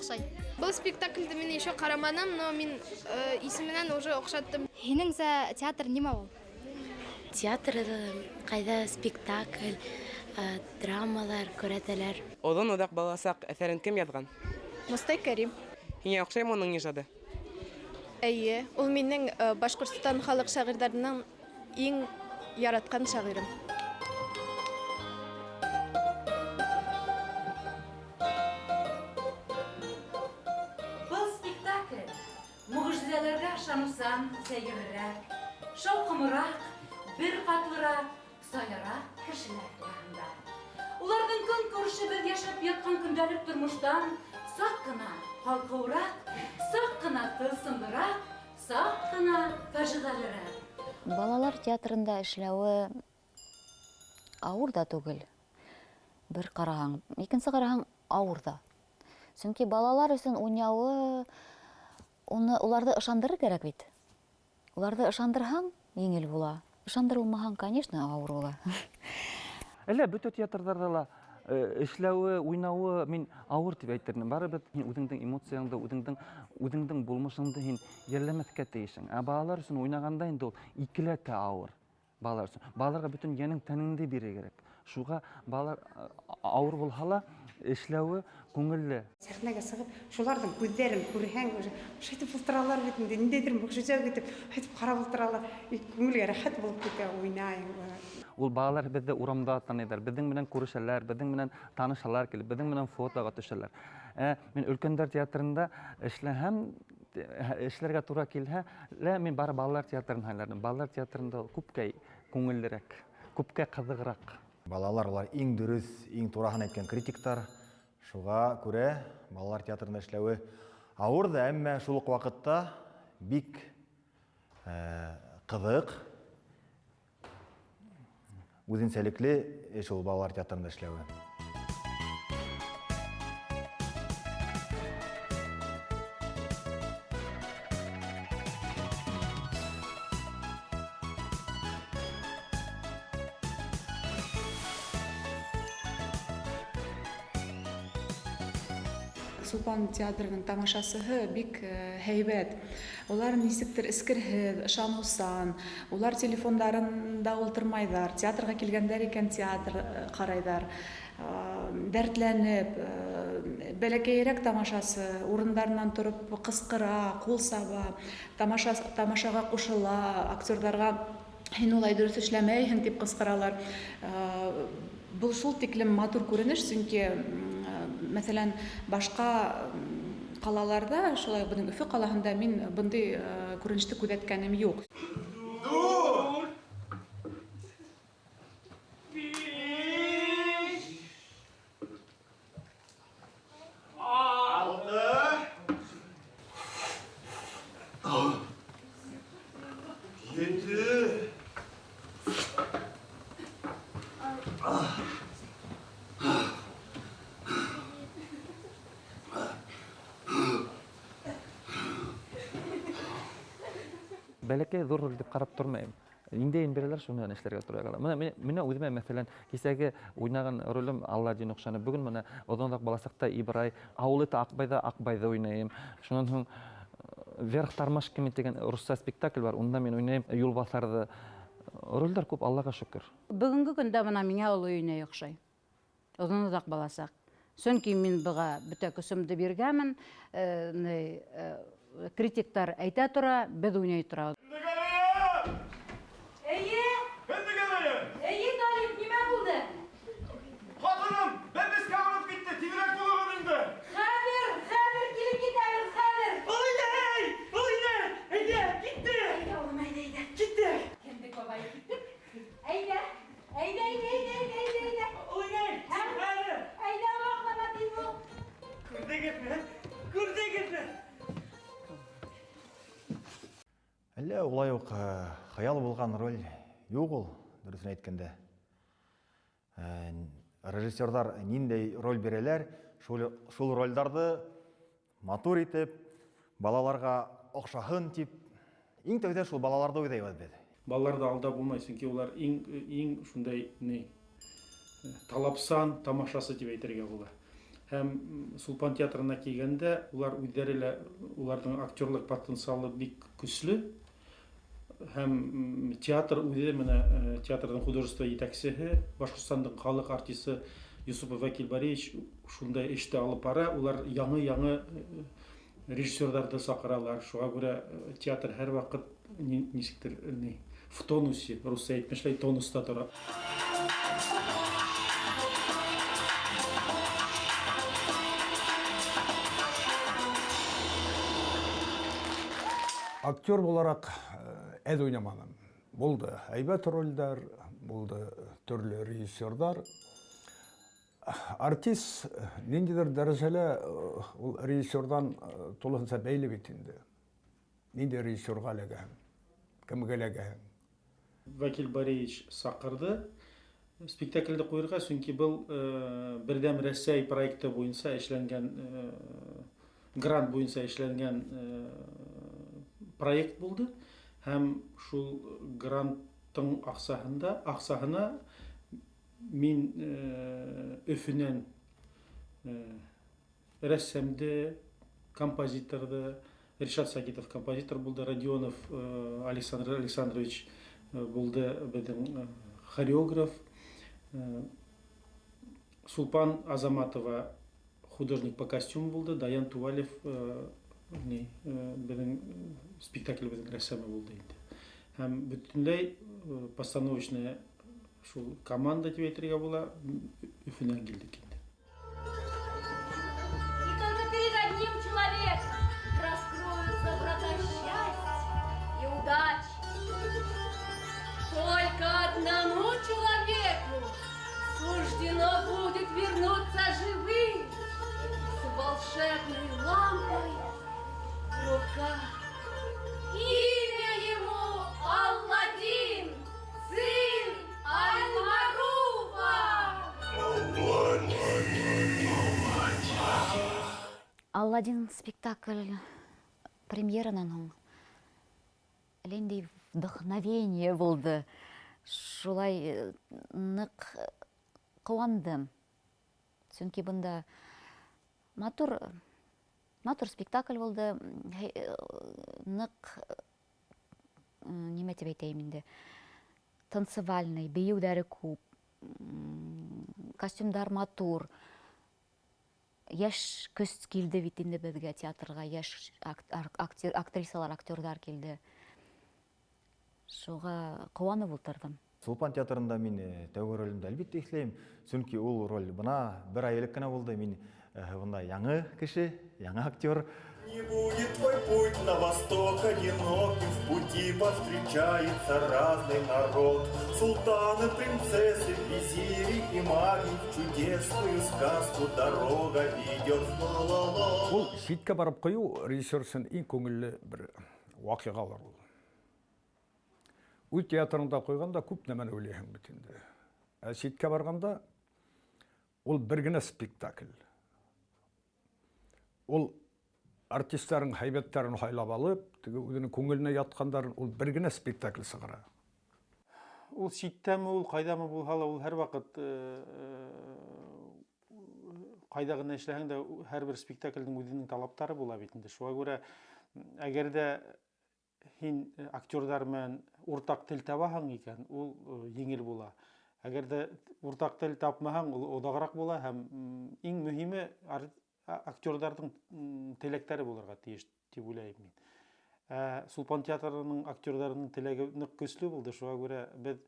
Оҡшай. Был спектакльде мин еще ҡараманым, но мин исеменән уже оҡшаттым. Һинеңсә, театр нимә ул? Театр ҡайҙа спектакль, драмалар күрһәтәләр. Оҙон оҙаҡ баласаҡ әҫәрен кем яҙған? Мостай Кәрим. Һиңә оҡшаймы уның ижады? Әйе, ул минең Башҡортостан халыҡ шағирҙарының иң яратҡан шағирым. Был спектакль мөғжизәләргә ышаныусан сәйерерәк, шауҡымыраҡ, бер ҡатлыраҡ, саяраҡ кешеләр тураһында. Уларҙың көнкүреше беҙ йәшәп ятҡан көндәлек тормоштан саҡ ҡына ҡалҡыуыраҡ, саҡ ҡына тылсымлыраҡ, саҡ ҡына фажиғәлерәк. Балалар театрында эшләүе ауыр ҙа түгел. Бер ҡараһаң, икенсе ҡараһаң ауыр ҙа. Сөнки балалар өсөн уйнауы, уларҙы ышандырыр кәрәк бит. Уларҙы ышандырһаң, еңел була. Ышандырылмаһаң, конечно, ауыр була. Әллә бөтә театрҙарҙа ла эшләүе, уйнауы мин ауыр тип әйтер инем. Барыбер һин үҙеңдең эмоцияңды, үҙеңдең булмышыңды һин йәлләмәҫкә тейешһең. Ә балалар өсөн уйнағанда инде ул икеләтә ауыр. Балалар өсөн. Балаларға бөтөн йәнең тәнеңде бирер кәрәк. Шуға балалар ауыр булһа ла эшләүе күңелле. Сәхнәгә сығып, шуларҙың күҙҙәрен күрһәң, уже шайтып ултыралар бит инде, ниндәйҙер мөғжизә көтөп, шайтып ҡарап ултыралар. И күңелгә рәхәт булып китә, уйнайың. Ул балалар беҙҙе урамда таныйҙар, беҙҙең менән күрешәләр, беҙҙең менән танышалар килеп, беҙҙең менән фотоға төшәләр. Мин өлкәндәр театрында эшләһәм, эшләргә тура килһә, лә мин бары балалар театрын һайларым. Балалар театрында күпкә күңеллерәк, күпкә ҡыҙығыраҡ. Балалар улар иң дөрөҫ, иң тураһын әйткән критиктар. Шуға күрә балалар театрында эшләүе ауыр ҙа, әммә шул уҡ ваҡытта бик ҡыҙыҡ, үҙенсәлекле эш ул балалар театрында эшләүе. Сулпан театрының тамашасыһы бик һәйбәт. Улар нисектер эскерһеҙ, ышаныусан, улар телефондарында ултырмайҙар, театрға килгәндәр икән театр ҡарайҙар. Дәртләнеп, бәләкәйерәк тамашасы, урындарынан тороп ҡысҡыра, ҡул саба, тамашаға ҡушыла, актерҙарға һин улай дөрөҫ эшләмәйһең тип ҡысҡыралар. Был шул тиклем матур күренеш, сөнки мәҫәлән, башҡа ҡалаларҙа, шулай уҡ беҙҙең Өфө ҡалаһында мин бындай күренеште күҙәткәнем юҡ. Дүрт, биш, алты, ете, Бәләкәй ҙур роль тип ҡарап тормайым. Ниндәйен бирәләр, шунан эшләргә тура килә. Мына үҙемә, мәҫәлән, кисәге уйнаған ролем Алладин оҡшаны. Бөгөн мына оҙон оҙаҡ баласаҡта Ибрай, ауыл ите Аҡбайҙа Аҡбайҙы уйнайым. Шунан һуң Вверх тормашками тигән русса спектакль бар, унда мин уйнайым юлбаҫарҙы. Ролдәр күп, Аллаға шөкөр. Бөгөнгө көндә бына миңә оло өйөнә оҡшай. Оҙон оҙаҡ баласаҡ. Сөнки мин быға бөтә көсөмдө биргәнмен, критиктар әйтә тора, беҙ уйнай тора. Эйе! Эйе, Талип, нимә булды? Ҡатыным, бәбескә алып китте, тиҙерәк булығыҙ инде. Хәҙер, хәҙер килеп китәбеҙ, хәҙер. Ул инәй, ул инәй, әйҙә, китте. Әйҙә, улым, әйҙә, әйҙә. Китте. Кемдек бабай, киттек. Әйҙә, әйҙә, әйҙә, әйҙә, әйҙә, әйҙә, әйҙә. Ул инәй, Һәм хәҙер. Әйҙә, ваҡлама, тиҙ бул. Күрҙегеҙме? Күрҙегеҙме? Әллә улай уҡ хыял булған роль юҡ ул, дөрөҫөн әйткәндә. Режиссерҙар ниндәй роль бирәләр, шул ролдарҙы матур итеп, балаларға оҡшаһын тип, иң тәүҙә шул балаларҙы уйлайбыҙ беҙ. Балаларҙы алдап булмай, сөнки улар иң шундай ни, талапсан тамашасы тип әйтергә була. Һәм Сулпан театрына килгәндә, улар үзләре лә, уларның актерлык потенциалы бик көсле. Һәм театр үҙе менә театрҙың художество етәксеһе, Башҡортостандың халыҡ артисы Юсупов Вәкил Бариевич шундай эште алып бара. Улар яңы-яңы режиссерҙарҙы саҡыралар. Шуға күрә театр һәр ваҡыт нисектер ни, в тонусе, русса әйтмешләй, тонуста тора. Актер булараҡ әҙ уйнаманым. Булды һәйбәт ролдәр, булды төрлө режиссерҙар. Артист ниндәйҙер дәрәжәлә ул режиссерҙан тулыһынса бәйле бит инде. Ниндәй режиссерға эләгәһең, кемгә эләгәһең. Вәкил Бариевич саҡырҙы спектаклде ҡуйырға, сөнки был Берҙәм Рәсәй проекты буйынса эшләнгән, грант буйынса эшләнгән проект булды. Һәм шул гранттың аҡсаһына мин Өфөнән рәссамды, композиторҙы, Ришат Сагитов композитор булды, Родионов Александр Александрович булды беҙҙең хореограф, Сулпан Азаматова художник по костюму булды, Даян Тувалев беҙҙең спектакль беҙҙең рәссамы булды инде. Һәм бөтөнләй постановочная шул команда тип әйтергә була, Өфөнән килдек инде. И только перед одним человеком раскроются врата счастья и удачи. Только одному человеку суждено будет вернуться живым с волшебной лампой в руках. Имя ему Алладин, сын Аль-Маруфа. Алладин спектакль премьеранан һуң ниндәй вдохновение булды. Шулай ныҡ ҡыуандым. Сөнки бында матур, матур спектакль булды. Ныҡ, нимә тип әйтәйем инде, танцевальный, бейеүҙәре күп, костюмдар матур. Йәш көс килде бит инде беҙгә театрға, йәш актрисалар, актерҙар килде. Шуға ҡыуанып ултырҙым. Сулпан театрында мин тәүге ролемде әлбиттә иҫләйем, сөнки ул роль бына бер ай элек кенә булды. Мин бында яңы кеше, яңы актер. Не будет твой путь на восток одиноким, в пути повстречается разный народ. Султаны, принцессы, визири и маги, в чудесную сказку дорога ведет. Ла-ла-ла. Ул ситкә барып ҡуйыу режиссер өсөн иң күңелле бер ваҡиғалыр ул. Үҙ театрыңда ҡуйғанда күп нәмәне уйлайһың бит инде. Ә ситкә барғанда ул бер генә спектакль. Ул артистларың һәйбәттәрен һайлап алып, теге үҙенең күңеленә ятҡандарын ул бер генә спектакль сығара. Ул ситтәме, ул ҡайҙамы булһа ла, ул һәр ваҡыт ҡайҙа ғына эшләһәң дә, һәр бер спектаклдең үҙенең талаптары була бит инде. Шуға күрә, әгәр ҙә һин актерҙар менән уртаҡ тел табаһың икән, ул еңел була. Әгәр ҙә уртаҡ тел тапмаһаң, ул оҙағыраҡ була һәм иң мөһиме актерҙарҙың теләктәре булырға тейеш тип уйлайым мин. Сулпан театрының актерҙарының теләге ныҡ көслө булды, шуға күрә беҙ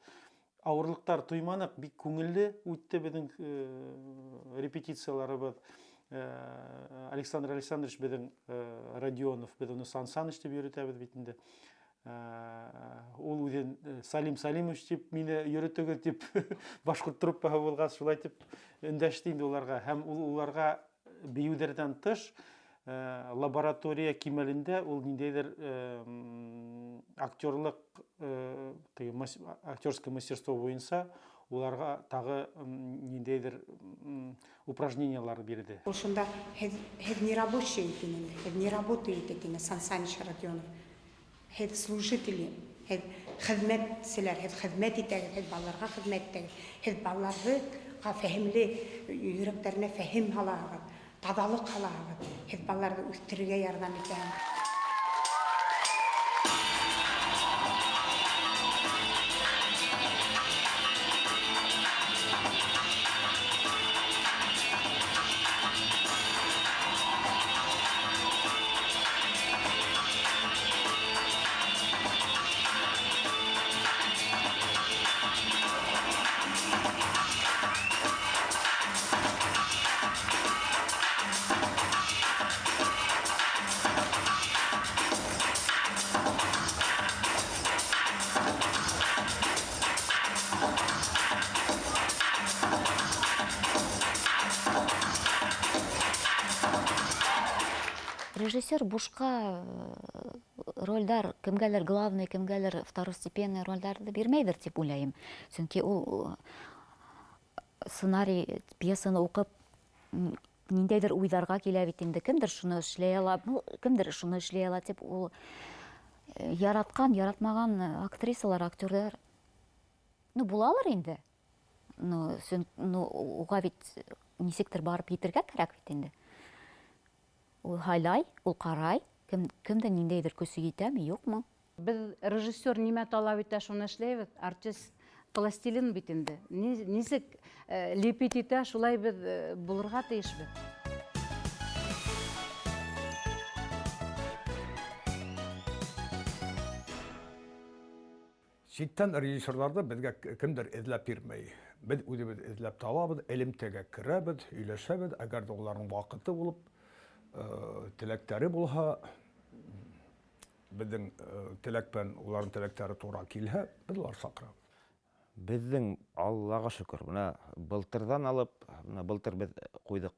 ауырлыҡтар тойманыҡ, бик күңелле үтте беҙҙең репетицияларыбыҙ. Александр Александрович беҙҙең Родионов, беҙ уны Сан Саныч тип йөрөтәбеҙ бит инде. Ул үҙен Салим Салимович тип мине йөрөтөгөҙ тип башҡорт труппаһы булғас шулай тип өндәште инде уларға. Һәм ул уларға бейеүҙәрҙән тыш лаборатория кимәлендә ул ниндәйҙер актерлыҡ, теге актерское мастерство буйынса уларға тағы ниндәйҙер упражнениялар бирҙе. Ул шунда һеҙ не рабочий тине, һеҙ не работаете тине Сан Саныч Родионов. Һеҙ служители, һеҙ хеҙмәтселәр, һеҙ хеҙмәт итәгеҙ, һеҙ балаларға хеҙмәт итәгеҙ, һеҙ балаларҙы фәһемле, йөрәктәренә фәһем һалаһығыҙ. таҙалыҡ һалаһығыҙ, һеҙ балаларҙы үҫтерергә ярҙам итәһегеҙ. Режиссер бушҡа ролдәр, кемгәлер главный, кемгәлер второстепенный ролдәрҙе бирмәйҙер тип уйлайым. Сөнки ул сценарий, пьесаны уҡып, ниндәйҙер уйҙарға килә бит инде. Кемдер шуны эшләй ала, кемдер шуны эшләй ала тип ул яратҡан, яратмаған актрисалар, актерҙар, ну, булалыр инде. Ну, уға бит нисектер барып етергә кәрәк бит инде. Ул һайлай, ул ҡарай, кемдә ниндәйҙер көсө етәме, юҡмы? Беҙ режиссер нимә талап итә, шуны эшләйбеҙ. Артист пластилин бит инде. Нисек лепить итә, шулай беҙ булырға тейешбеҙ. Ситтән режиссерҙарҙы беҙгә кемдер эҙләп бирмәй. Беҙ үҙебеҙ эҙләп табабыҙ, элемтәгә керәбеҙ, һөйләшәбеҙ. Әгәр ҙә уларҙың ваҡыты булып, теләктәре булһа, беҙҙең теләк менән уларҙың теләктәре тура килһә, беҙ улар саҡырабыҙ. Беҙҙең, Аллаға шөкөр, бына былтырҙан алып, бына былтыр беҙ ҡуйҙыҡ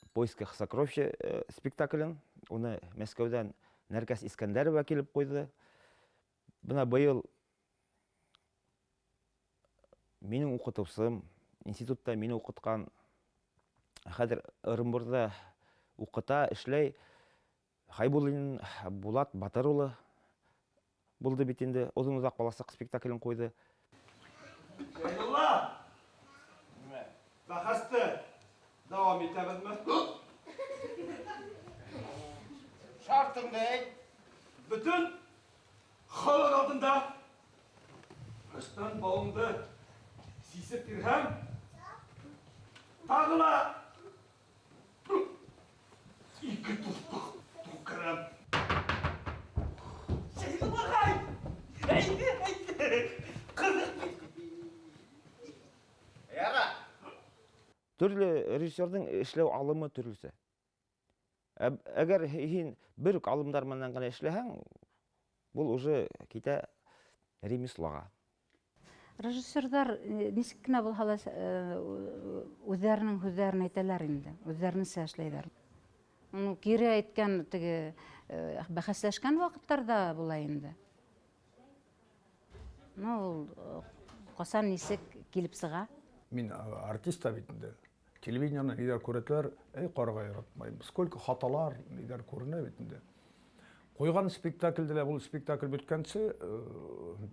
В поисках сокровища спектаклен, уны Мәскәүҙән Нәркәс Искәндәрова килеп ҡуйҙы. Бына быйыл минең уҡытыусым, институтта мине уҡытҡан, хәҙер Ырымбурҙа уҡыта, эшләй Хайбуллин Булат Батыр улы булды бит инде, оҙон оҙаҡ баласаҡ спектаклен ҡуйҙы. Шәйдулла! Бәхәсте дауам итәбеҙме? Шартыңды әйт. Бөтөн халыҡ алдында ыштан бауыңды сисеп бирһәм, тағы ла ике туҫтаҡ тултырам. Шәйдулла ағай! Әйҙә, әйҙә! Ҡыҙыҡ бит. Яра! Төрлө режиссерҙың эшләү алымы төрлөсә. Әгәр һин бер үк алымдар менән генә эшләһәң, был уже китә ремеслоға. Режиссерҙар нисек кенә булһа ла үҙҙәренең һүҙҙәрен әйтәләр инде, үҙҙәренсә эшләйҙәр. Ну, кире әйткән теге бәхәсләшкән ваҡыттарҙа була инде. Ну, ул ҡасан нисек килеп сыға? Мин артист та бит инде. Телевидениены ниҙәр күрәтәләр, эй, ҡарарға яратмайым. Сколько хаталар ниҙәр күренә бит инде. Ҡуйған спектаклде лә был спектакль бөткәнсе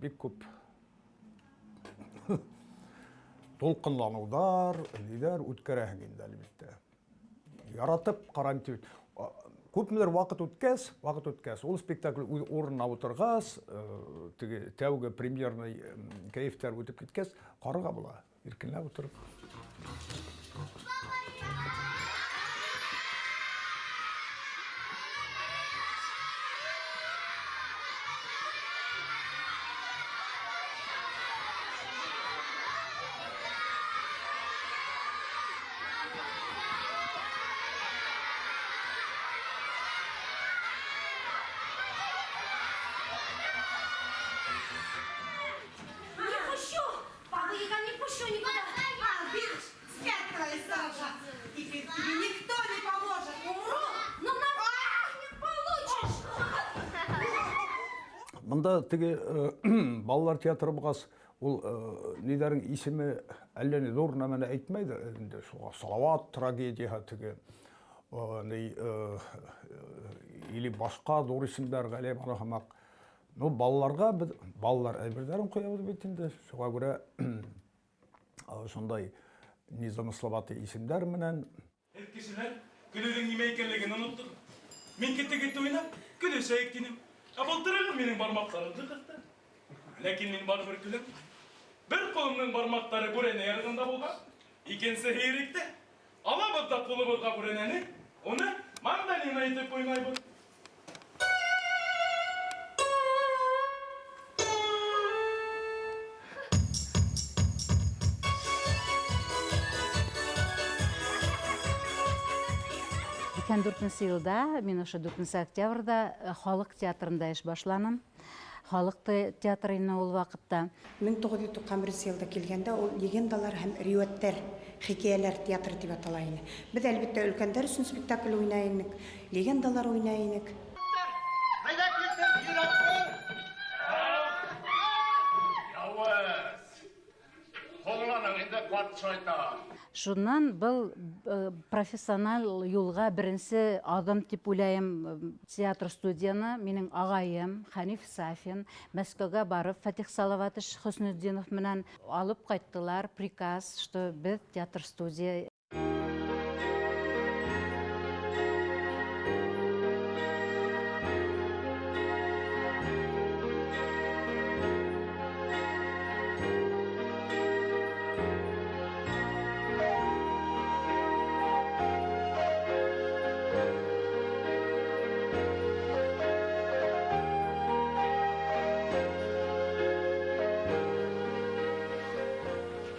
бик күп тулҡынланыуҙар, ниҙәр үткәрәһең инде, әлбиттә. Яратып ҡарайым тип. Күпмелер ваҡыт үткәс, ул спектакль үҙ урынына ултырғас, теге тәүге премьерный кәйефтәр үтеп киткәс, ҡарарға була, иркенләп ултырып. Бында теге балалар театры булғас, ул ниҙәрҙең исеме әллә ни ҙур нәмәне әйтмәйҙер инде. Шуға Салават трагедияһы теге, ни, или башҡа ҙур исемдәр Ғәлиә һымаҡ. Ну, балаларға беҙ балалар әйберҙәрен ҡуябыҙ бит инде. Шуға күрә шундай незамысловатый исемдәр менән. Һеҙ кешеләр көлөүҙең нимә икәнлеген оноттоғоҙ. Мин кете-кете уйнап, көлөшәйек тинем. Ә былтырығыҙ минең бармаҡтарымды ҡыҫты. Ләкин мин барыбер көләм. Бер ҡулымдың бармаҡтары бүрәнә ярығында булған, икенсеһе иректә. Алабыҙ ҙа ҡулыбыҙға бүрәнәне, уны мандолина итеп уйнайбыҙ. Икән дүртенсе йылда, мин ошо дүртенсе октябрҙә халыҡ театрында эш башланым. Халыҡ театры ине ул ваҡытта. 1991 йылда килгәндә ул легендалар һәм риүәттәр, хикәйәләр театры тип атала ине. Беҙ әлбиттә өлкәндәр өсөн спектакль уйнай инек, легендалар уйнай инек. Ҡайҙа китеп йөрәктер? Яуыз! Һуңланың инде ҡарт шайтан. Шунан был профессиональ юлға беренсе аҙым тип уйлайым театр студияны минең ағайым Хәниф Сафин Мәскәүгә барып Фатих Салаватович Хөснетдинов менән алып ҡайттылар приказ, что беҙ театр студия.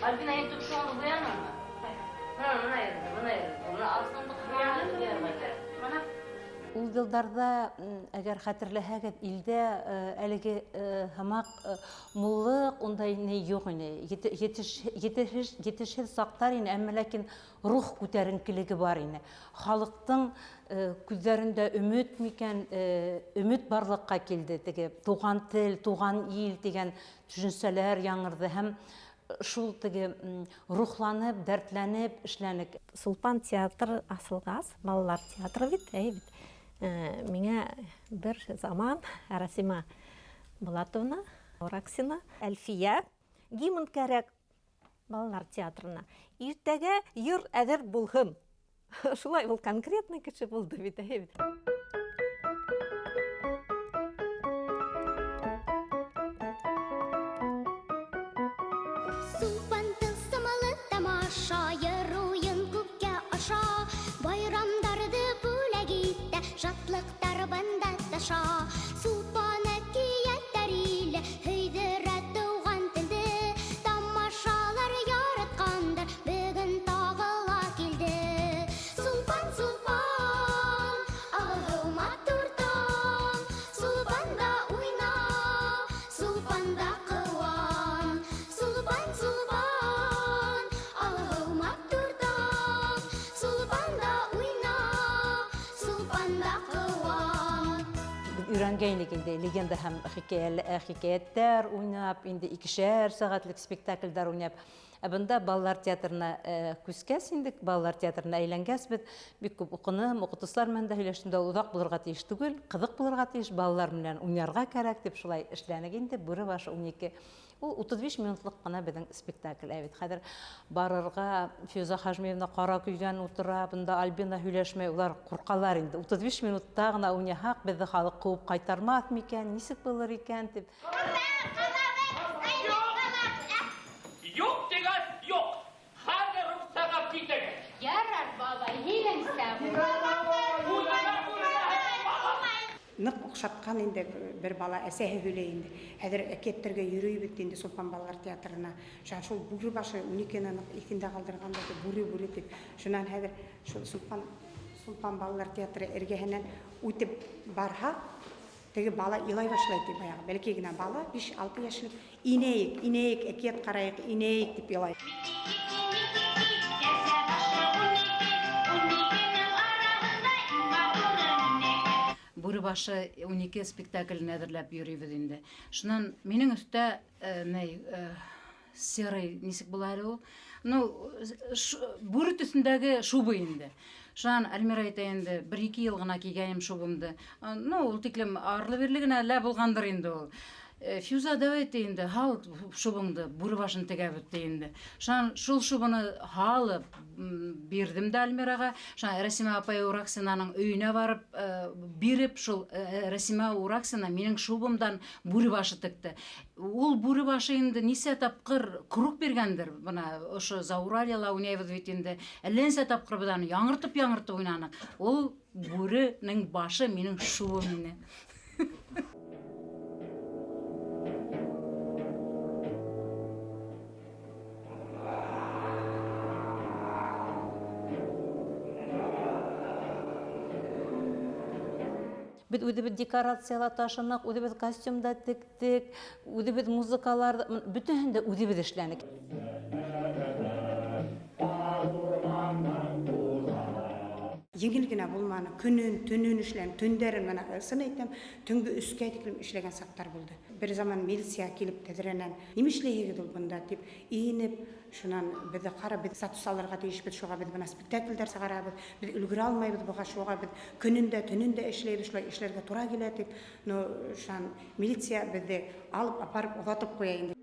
Альбина, һин тупшуңды буяныңмы? Бына, бына йөрөй, бына йөрөй. Бына аслыңды буяныңмы? Ул йылдарҙа, әгәр хәтерләһәгеҙ, илдә әлеге һымаҡ муллыҡ ундай ни юҡ ине. Етешһеҙ саҡтар ине, әммә ләкин рух күтәренкелеге бар ине. Халыҡтың күҙҙәрендә өмөт микән, өмөт барлыҡҡа килде. Теге туған тел, туған ил тигән төшөнсәләр яңырҙы һәм шул теге рухланып, дәртләнеп эшләнек. Сулпан театр асылғас, балалар театры бит, әй бит. Миңә бер заман Расима Булатовна, Ораксина, Әлфиә гимн кәрәк балалар театрына. Иртәгә йыр әҙер булһын. Шулай ул конкретный кеше булды бит, әй бит. Сулпан тылсымлы тамаша, йыр уйын күккә аша, байрамдарҙы бүләк итә, шатлыҡтар бында таша. Сулпан әкиәттәр илә, һөйҙөрә тыуған телде, тамашалар яратҡандар бөгөн тағы ла килде. Сулпан, сулпан, ағыу матур таң, сулпанда уйна, сулпанда ҡыуан. Сулпан, сулпан, ағыу матур таң, сулпанда уйна, сулпанда ҡыуан. Беҙ өйрәнгәйнек инде легенда һәм хикәйәттәр уйнап, инде икешәр сәғәтлек спектаклдәр уйнап. Ә бында балалар театрына күскәс инде, балалар театрына әйләнгәс, беҙ бик күп уҡыным, уҡытыусылар менән дә һөйләштем дә, оҙаҡ булырға тейеш түгел, ҡыҙыҡ булырға тейеш, балалар менән уйнарға кәрәк тип шулай эшләнек инде. Бүре башы 12. Ул 35 минутлыҡ ҡына беҙҙең спектакль. Ә бит хәҙер барырға Фируза Хажмиевна ҡара көйгән ултыра, бында Альбина һөйләшмәй, улар ҡурҡалар инде. 35 минутта ғына уйнаһаҡ, беҙҙе халыҡ ҡыуып ҡайтармаҫ микән, нисек булыр икән тип. Юҡ тигән юҡ. Хәҙер үк сығып китегеҙ. Ярар, бабай, һинеңсә. Ныҡ оҡшатҡан инде бер бала, әсәһе һөйләй инде. Хәҙер әкиәттәргә йөрөйбөҙ инде Сулпан балалар театрына. Шунан шул бүре башы 12-не ныҡ иҫендә ҡалдырған да, бүре бүре тип. Шунан хәҙер шул Сулпан балалар театры эргәһенән үтеп барһа, теге бала илай башлай ти баяғы. Бәләкәй генә бала, биш-алты йәшлек, инәйек, инәйек, әкиәт ҡарайыҡ, инәйек тип илай. Бүре башы 12 спектаклен әҙерләп йөрөйбөҙ инде. Шунан минең өҫтә ней серый нисек була әле ул? Бүре төҫөндәге шуба инде. Шунан Альмира әйтә инде, бер-ике йыл ғына кейгәйнем шубымды. Ул тиклем арлы-бирле генә лә булғандыр инде ул. Фюза, давай ти инде, һал шубыңды, бүре башын тегәбеҙ ти инде. Шунан шул шубыны һалып бирҙем дә Альмираға. Шунан Рәсимә апай Ураксинаның өйөнә барып биреп, шул Рәсимә Ураксина минең шубымдан бүре башы текте. Ул бүре башы инде нисә тапҡыр круг биргәндер. Бына ошо Зауралияла уйнайбыҙ бит инде. Әллә нисә тапҡыр беҙ аны яңыртып-яңыртып уйнаныҡ. Ул бүренең башы минең шубым ине. Беҙ үҙебеҙ декорацияла ташыныҡ, үҙебеҙ костюмда тектек, үҙебеҙ музыкалар, бөтәһен дә үҙебеҙ эшләнек. Еңел генә булманы, көнөн, төнөн эшләнем, төндәрен мына ысын әйтәм, төнгө 3-кә тиклем эшләгән саҡтар булды. Бер заман милиция килеп тәҙрәнән, нимә эшләйһегеҙ ул бында тип инеп, шунан беҙҙе ҡарап, беҙ статус алырға тейешбеҙ, шуға беҙ бына спектаклдәр сығарабыҙ, беҙ өлгөрә алмайбыҙ быға, шуға беҙ көнөн дә, төнөн дә эшләйбеҙ, шулай эшләргә тура килә тип, но шунан милиция беҙҙе алып апарып оҙатып ҡуя инде.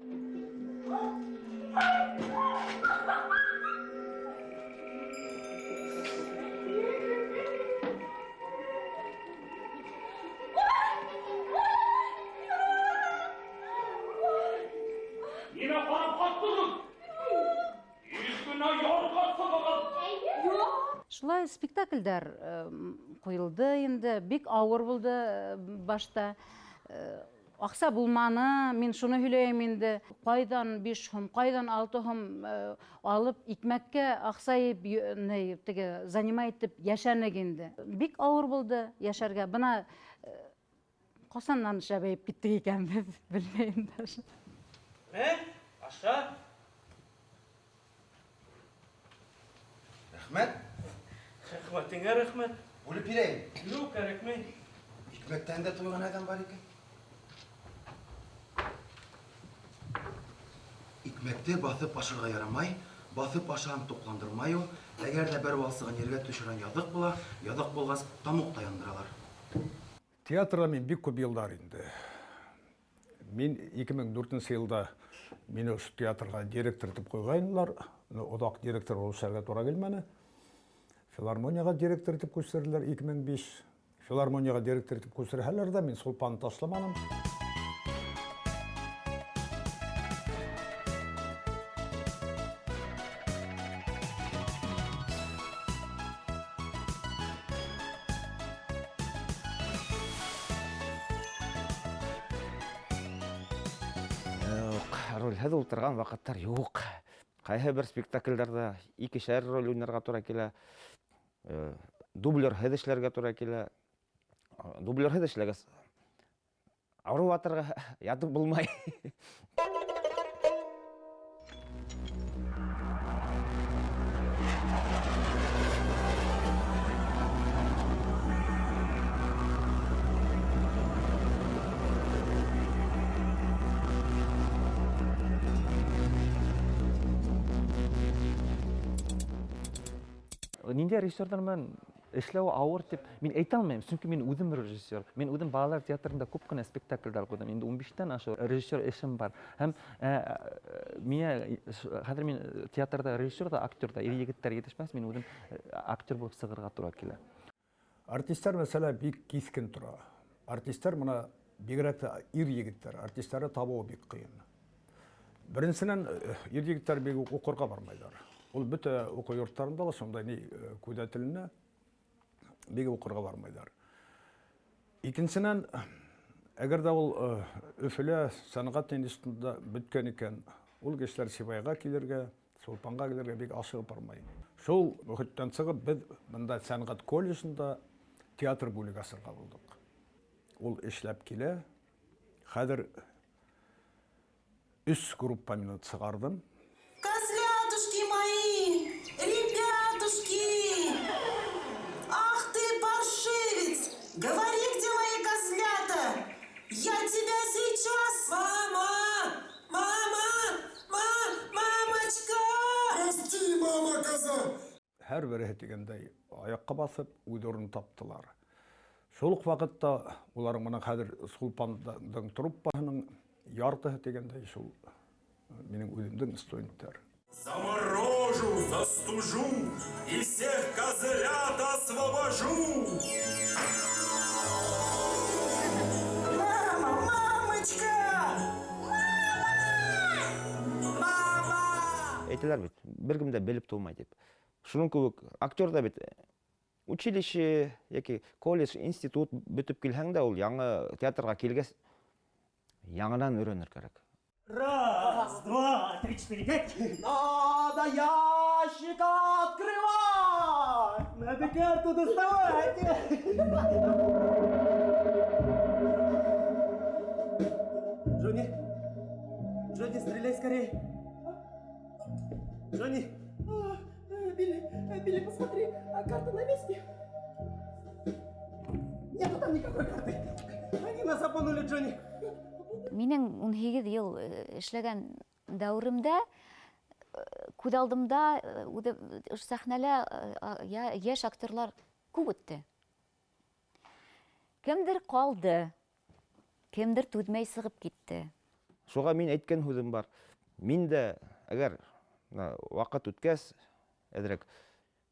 Шулай спектаклдәр ҡуйылды инде, бик ауыр булды башта. Аҡса булманы, мин шуны һөйләйем инде. Ҡайҙан 5 һум, ҡайҙан 6 һум алып икмәккә аҡса йыйып, теге занимай итеп йәшәнек инде. Бик ауыр булды йәшәргә. Бына ҡасандан шәбәйеп киттек икән беҙ, белмәйем даже. Аша. Рәхмәт. Рәхмәтеңә рәхмәт. Бүлеп бирәйем. Юҡ, кәрәкмәй. Икмәктән дә туйған әҙәм бар икән. Икмәкте баҫып ашарға ярамай, баҫып ашаһаң туҡландырмай ул. Әгәр ҙә бер валсығын ергә төшөргән яҙыҡ була, яҙыҡ булғас тамуҡ та яндыралар. Театрҙа мин бик күп йылдар инде. Мин 2004 йылда мине ошо театрға директор итеп ҡуйғайнылар. Оҙаҡ директор булып эшләргә тура килмәне. Филармонияға директор итеп күсерҙеләр 2005. Филармонияға директор итеп күсерһәләр ҙә мин Сулпанны ташламаным. Юҡ, ролһеҙ ултырған ваҡыттар юҡ. Ҡайһы бер спектаклдәрҙә икешәр роль уйнарға тура килә, дублерһеҙ эшләргә тура килә. Дублерһеҙ эшләгәс, ауырып ятырға ятып булмай. Ниндәй режиссерҙар менән эшләү ауыр тип мин әйтә алмайым, сөнки мин үҙем режиссер. Мин үҙем балалар театрында күп кенә спектаклдәр ҡуйҙым. Инде 15-тән ашыу режиссер эшем бар. Һәм миңә хәҙер мин театрҙа режиссер ҙа, актер ҙа, ир егеттәр етешмәҫ, мин үҙем актер булып сығырға тура килә. Артистар мәсәлә бик киҫкен тора. Артистар мына бигерәк тә ир егеттәр, артистары табыуы бик ҡыйын. Беренсенән, ир егеттәр бик үк уҡырға бармайҙар. Ул бөтә уҡыу йорттарында ла шундай ни күҙәтеленә, бик уҡырға бармайҙар. Икенсенән, әгәр ҙә ул Өфөлә сәнғәт институтында бөткән икән, ул кешеләр Сибайға килергә, Сулпанға килергә бик ашығып бармай. Шул мөхиттән сығып, беҙ бында сәнғәт колледжында театр бүлеге асырға булдыҡ. Ул эшләп килә. Хәҙер 3 группа мин сығарҙым. Козлятушки мои, ребятушки! Ах ты, паршивец! Говори, где мои козлята! Я тебя сейчас! Мама! Мама! Мамочка! Прости, мама, коза! Һәр береһе тигәндәй аяҡҡа баҫып, үҙ урынын таптылар. Шул уҡ ваҡытта уларың мына хәҙер Сулпандың труппаһының яртыһы тигәндәй шул минең үҙемдең студенттар. Заморожу, застужу и всех козлят освобожу. Мама, мамочка! Мама! Әйтәләр бит, бер кем дә белеп тыумай дип. Шуның кеүек актер да бит училище яки колледж, институт бөтөп килһәң дә, ул яңы театрға килгәс яңынан өйрәнер кәрәк. Раз, два, три, четыре, пять. Надо ящик открывать! Надо карту доставать! Джонни, Джонни, стреляй скорее! Джонни! Билли, Билли, посмотри, а карта на месте? Нету там никакой карты. Они нас обманули, Джонни. Минең 18 йыл эшләгән дәүеремдә күҙ алдымда ошо сәхнәлә йәш актерлар күп үтте. Кемдер ҡалды, кемдер түҙмәй сығып китте. Шуға мин әйткән һүҙем бар. Мин дә әгәр ваҡыт үткәс, әҙерәк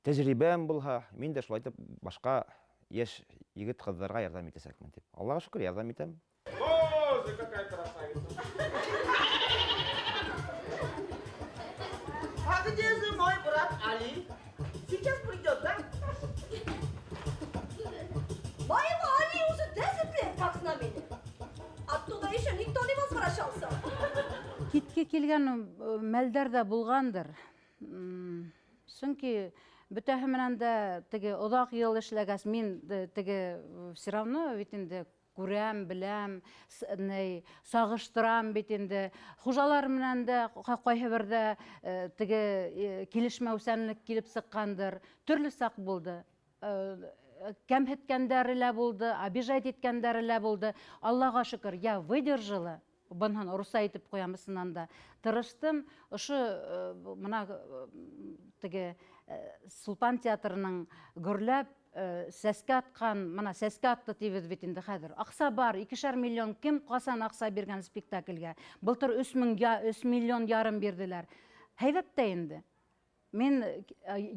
тәжрибәм булһа, мин дә шулай итеп башҡа йәш егет-ҡыҙҙарға ярҙам итәсәкмен тип. Аллаға шөкөр, ярҙам итәм. Боже, какая красавица! А где же мой брат Али? Сейчас придет, да? Моему Али уже 10 лет как с нами. Оттуда еще никто не возвращался. Китке килгән мәлдәр дә булғандыр. Сөнки бөтәһе менән дә теге оҙаҡ йыл эшләгәс, мин теге все равно бит инде күрәм, беләм, сағыштырам бит инде. Хужалар менән дә ҡайһы берҙә теге килешмәүсәнлек килеп сыҡҡандыр. Төрлө саҡ булды. Кәмһеткәндәре лә булды, обижать иткәндәре лә булды. Аллаға шөкөр, я выдержала. Бынһын русса әйтеп ҡуям ысыннан да. Тырыштым, ошо мына теге Сулпан театрының гөрләп сәскә атҡан, мына сәскә атты тибеҙ бит инде хәҙер. Аҡса бар, икешәр миллион кем ҡасан аҡса биргән спектаклгә? Былтыр өс мең я, өс миллион ярым бирҙеләр. Һәйбәт тә инде. Мин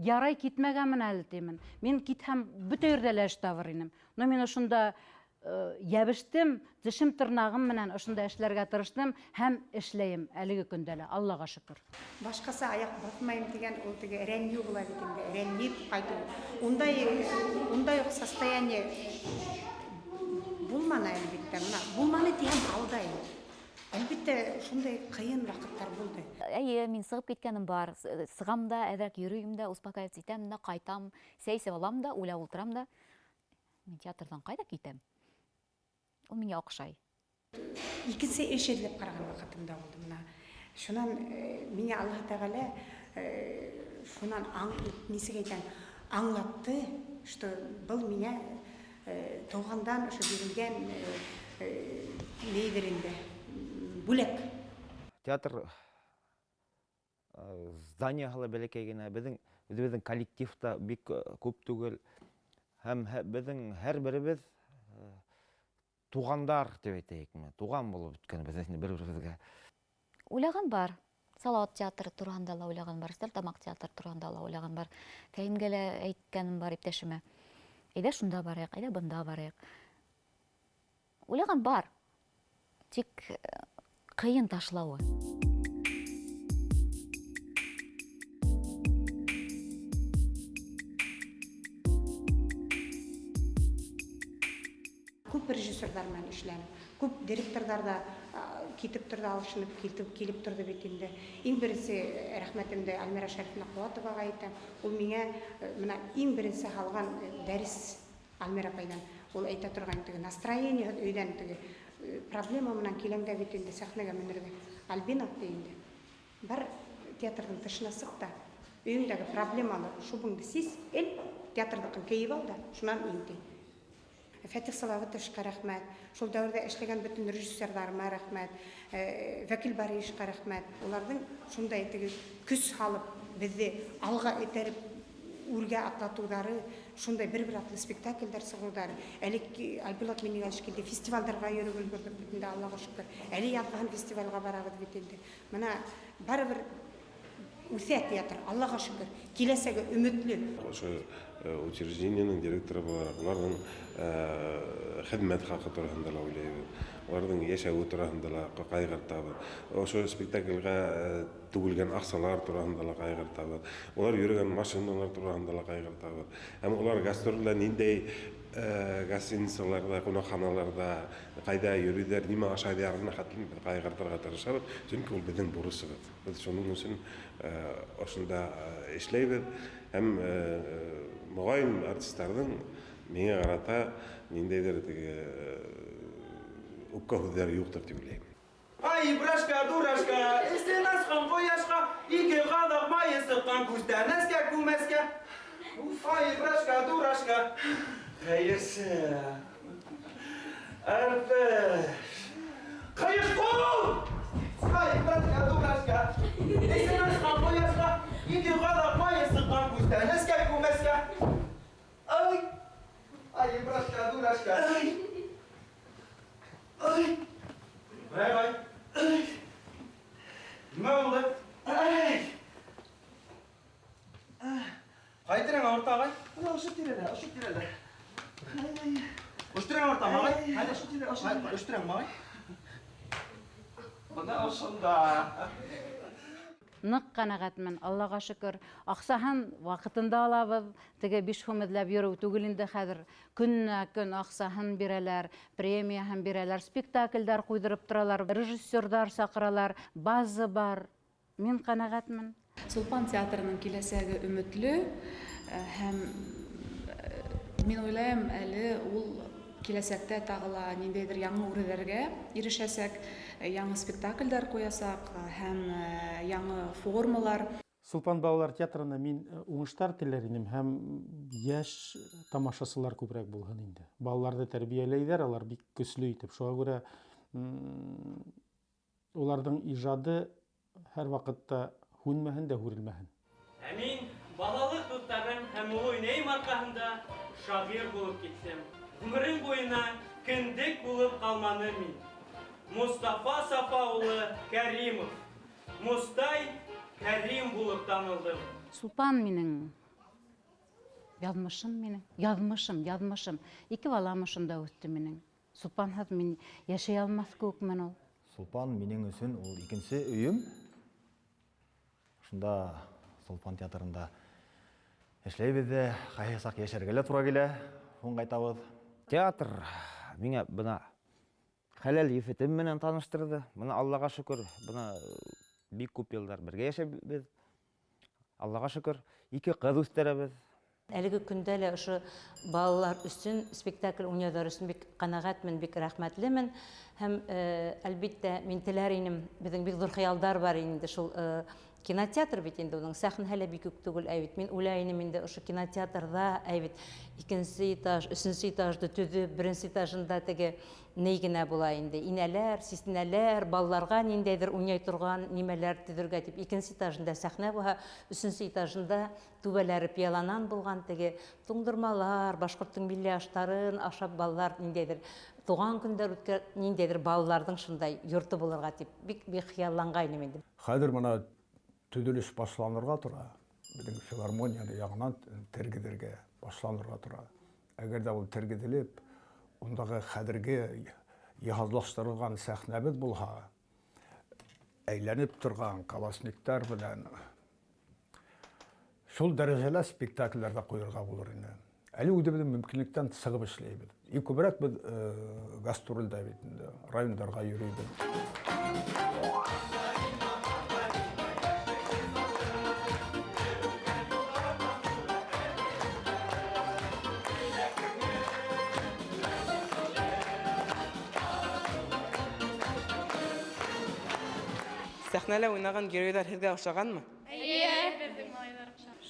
ярай китмәгәнмен әле тимен. Мин китһәм бөтә ерҙә лә эш табыр инем. Но мин ошонда йәбештем, тешем тырнағым менән ошонда эшләргә тырыштым һәм эшләйем әлеге көндә лә, Аллаға шөкөр. Башҡаса аяҡ баҫмайым тигән ул теге рәнйеү була бит инде, рәнйеп ҡайтыу. Ундай уҡ состояние булманы әлбиттә. Мына булманы тиһәм алдайым. Әлбиттә, шундай ҡыйын ваҡыттар булды. Әйе, мин сығып киткәнем бар. Сығам да, әҙерәк йөрөйөм дә, успокаиваться итәм дә, ҡайтам, сәй эсеп алам да, уйлап ултырам да. Мин театрҙан ҡайҙа китәм? Ул миңә оҡшай. Икенсе эш эҙләп ҡараған ваҡытым да булды мына. Шунан миңә Аллаһ Тәғәлә шунан нисек әйтәм, аңлатты, что был миңә тыуғандан ошо бирелгән нейҙер инде, бүләк. Театр зданияһы ла бәләкәй генә, үҙебеҙҙең коллектив та бик күп түгел. Һәм беҙҙең һәр беребеҙ туғандар тип әйтәйекме, туған булып бөткән беҙ инде бер-беребеҙгә. Уйлаған бар. Салауат театры тураһында ла уйлаған бар, Стәрлетамаҡ театры тураһында ла уйлаған бар. Фәһимгә лә әйткәнем бар иптәшемә. Әйҙә шунда барайыҡ, әйҙә бында барайыҡ. Уйлаған бар. Тик ҡыйын ташлауы. Күп режиссерҙар менән эшләнем, күп директорҙар ҙа китеп торҙо, алышынып килеп торҙо бит инде. Иң беренсе рәхмәтемде Альмира Шәрифовна Ҡыуатоваға әйтәм. Ул миңә мына иң беренсе һалған дәрес Альмира апайҙан. Ул әйтә торған теге настроение өйҙән теге проблема менән киләң дә бит инде сәхнәгә менергә. Альбина ти инде. Бар театрҙың тышына сыҡ та, өйөңдәге проблемалы шубыңды сис, эл театрҙыҡын кейеп ал да, шунан ин ти. Фәтих Салаватовичҡа рәхмәт, шул дәүерҙә эшләгән бөтөн режиссерҙарыма рәхмәт, Вәкил Бариевичҡа рәхмәт. Уларҙың шундай теге көс һалып, беҙҙе алға этәреп, үргә атлатыуҙары Шундай бер-бер артлы спектакльдәр сығыуҙар. Әле Альбулат Миннегалич килде, фестивалдарға йөрөп өлгөрҙөк бит инде, Аллаға шөкөр. Әле яҙғыһын фестивалгә барабыҙ бит инде. Мына барыбер үҫә театр, Аллаға шөкөр. Киләсәге өмөтлө. Ошо учреждениенең директоры булараҡ, уларҙың хеҙмәт хаҡы тураһында ла уйлайбыҙ, уларҙың йәшәүе тураһында ла ҡайғыртабыҙ, ошо спектаклгә түгелгән аҡсалар тураһында ла ҡайғыртабыҙ, улар йөрөгән машиналар тураһында ла ҡайғыртабыҙ. Һәм улар гастролдә ниндәй гостиницаларҙа, ҡунаҡханаларҙа, ҡайҙа йөрөйҙәр, нимә ашайҙарына хәтлем беҙ ҡайғыртырға тырышабыҙ, сөнки ул беҙҙең бурысыбыҙ. Беҙ шуның өсөн ошонда эшләйбеҙ. Һәм моғайын артистарҙың миңә ҡарата ниндәйҙер теге үпкә һүҙҙәре юҡтыр тип уйлайым. Ай, брашка, дурашка, эсен асҡан ҡояшҡа, ике ҡаҙаҡ майы сыҡҡан күстәнәскә, күмәскә. Ай, брашка, дурашка. Хәйерсе. Әрпеш. Ҡыйыш ҡул! Ай, брашка, дурашка, эсен асҡан ҡояшҡа, ике ҡаҙаҡ майы сыҡҡан күстәнәскә, күмәскә. Ай, ай, брашка, дурашка. Ай. Ай. Ай, ай. Нимә булды? Ай. Ҡай тирәң ауырта, ағай? Бына ошо тирәлә, ошо тирәлә. Ошо тирәң ауырта, ағай? Ҡайҙа ошо тирә, ошо тирә. Ошо тирәң, ағай? Бына ошонда. Ныҡ ҡәнәғәтмен, Аллаға шөкөр. Аҡсаһын ваҡытында алабыҙ. Теге 5 һум эҙләп йөрөү түгел инде хәҙер. Көнөнә көн аҡсаһын бирәләр, премияһын бирәләр, спектаклдәр ҡуйҙырып торалар, режиссерҙар саҡыралар, база бар. Мин ҡәнәғәтмен. Сулпан театрының киләсәге өмөтлө һәм мин уйлайым, әле ул киләсәктә тағы ла ниндәйҙер яңы үрҙәргә ирешәсәк, яңы спектаклдәр ҡуясаҡ һәм яңы формалар. Сулпан балалар театрына мин уңыштар теләр инем һәм йәш тамашасылар күберәк булһын инде. Балаларҙы тәрбиәләйҙәр, алар бик көслө итеп. Шуға күрә уларҙың ижады һәр ваҡытта һүнмәһен дә һүрелмәһен. Ә мин балалыҡ дуҫтарым һәм оло инәйем арҡаһында шағир булып киттем. Ғүмерем буйына кендек булып ҡалманым мин. Мостафа Сафа улы Кәримов. Мостай Кәрим булып танылдым. Сулпан минең яҙмышым минең, яҙмышым, яҙмышым. Ике балам ошонда үҫте минең. Сулпанһыҙ мин йәшәй алмаҫ кеүекмен ул. Сулпан минең өсөн ул икенсе өйөм. Шунда Сулпан театрында эшләйбеҙ ҙә, ҡайһы саҡ йәшәргә лә тура килә, һуң ҡайтабыҙ. Театр миңә бына хәләл ефетем менән таныштырҙы. Бына Аллаға шөкөр, бына бик күп йылдар бергә йәшәйбеҙ. Аллаға шөкөр, ике ҡыҙ үҫтерәбеҙ. Әлеге көндә лә ошо балалар өсөн спектакль уйнауҙар өсөн бик ҡәнәғәтмен, бик рәхмәтлемен. Һәм, әлбиттә, мин теләр инем, беҙҙең бик ҙур хыялдар бар инде шул, кинотеатр бит инде, уның сәхнәһе лә бик үк түгел, ә бит мин уйлай инем инде ошо кинотеатрҙа, ә бит икенсе этаж, өсөнсө этажды төҙөп, беренсе этажында теге ни генә була инде, инәләр, сисенәләр, балаларға ниндәйҙер уйнай торған нимәләр төҙөргә тип, икенсе этажында сәхнә булһа, өсөнсө этажында түбәләре пияланан булған теге туңдырмалар, башҡорттоң милли аштарын ашап балалар ниндәйҙер туған көндәр үткәр, ниндәйҙер балаларҙың шундай йорто булырға тип бик бик хыялланғайным инде. Хәҙер бына төҙөлөш башланырға тора, беҙҙең филармонияны яңынан тергеҙергә башланырға тора. Әгәр ҙә ул тергеҙелеп, ундағы хәҙерге йыһазлаштырылған сәхнәбеҙ булһа, әйләнеп торған колосниктар менән шул дәрәжәлә спектакльдәр ҙә ҡуйырға булыр ине. Әле үҙебеҙҙең мөмкинлектән сығып эшләйбеҙ. И күберәк беҙ гастролдә бит инде, райондарға йөрөйбөҙ. Сәхнәлә уйнаған геройҙар һеҙгә оҡшағанмы? Эйе.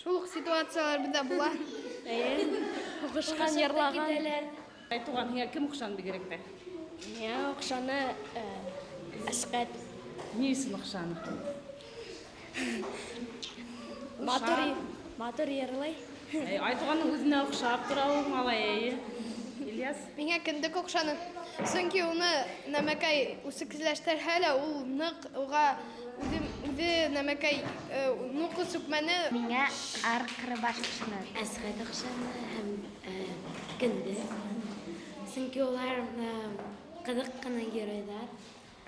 Шул уҡ ситуациялар беҙҙә була. Эйе. Һуғышҡан, йырлаған. Ай, туған, һиңә кем оҡшаны бигерәк тә? Миңә оҡшаны Әсҡәт. Ни өсөн оҡшаны? Матур йырлай. Айтуғанның үҙенә оҡшап тора ул малай, әйе. Ильяс? Миңә кендек оҡшаны. Сөнки уны нәмәкәй үсекләштерһә лә, ул ныҡ уға үҙе нәмәкәй ныҡ сүкмәне. Миңә Арҡырыбаш оҡшаны. Әсғәт оҡшаны һәм кендек. Сөнки улар ҡыҙыҡ ҡына геройҙар.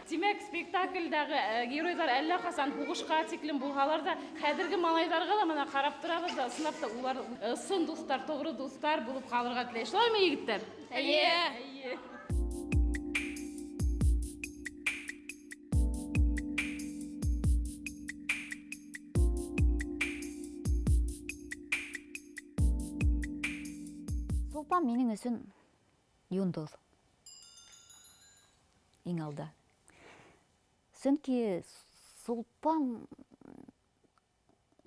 Тимәк, спектаклдәге геройҙар әллә ҡасан һуғышҡа тиклем булһалар ҙа, хәҙерге малайҙарға ла мына ҡарап торабыҙ да, ысынлап та улар ысын дуҫтар, тоғро дуҫтар булып ҡалырға теләй. Шулаймы, егеттәр? Эйе. Эйе. Сулпан минең өсөн йондоҙ. Иң алда. Сөнки Сулпан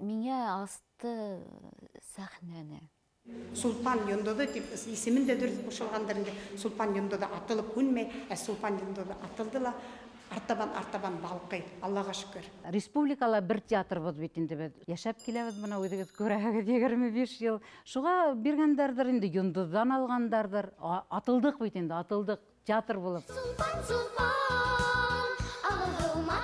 миңә асты сәхнәне. Сулпан йондоҙо тип исемен дә дөрөҫ ҡушылғандыр инде. Сулпан йондоҙо атылып һүнмәй, ә Сулпан йондоҙо атылды ла артабан балҡый. Аллаға шөкөр. Республикала бер театрбыҙ бит инде беҙ. Йәшәп киләбеҙ, бына үҙегеҙ күрәһегеҙ, 25 йыл. Шуға биргәндәрҙер инде, йондоҙҙан алғандарҙыр. Атылдыҡ бит инде, атылдыҡ театр булып. Сулпан, Сулпан, алығыма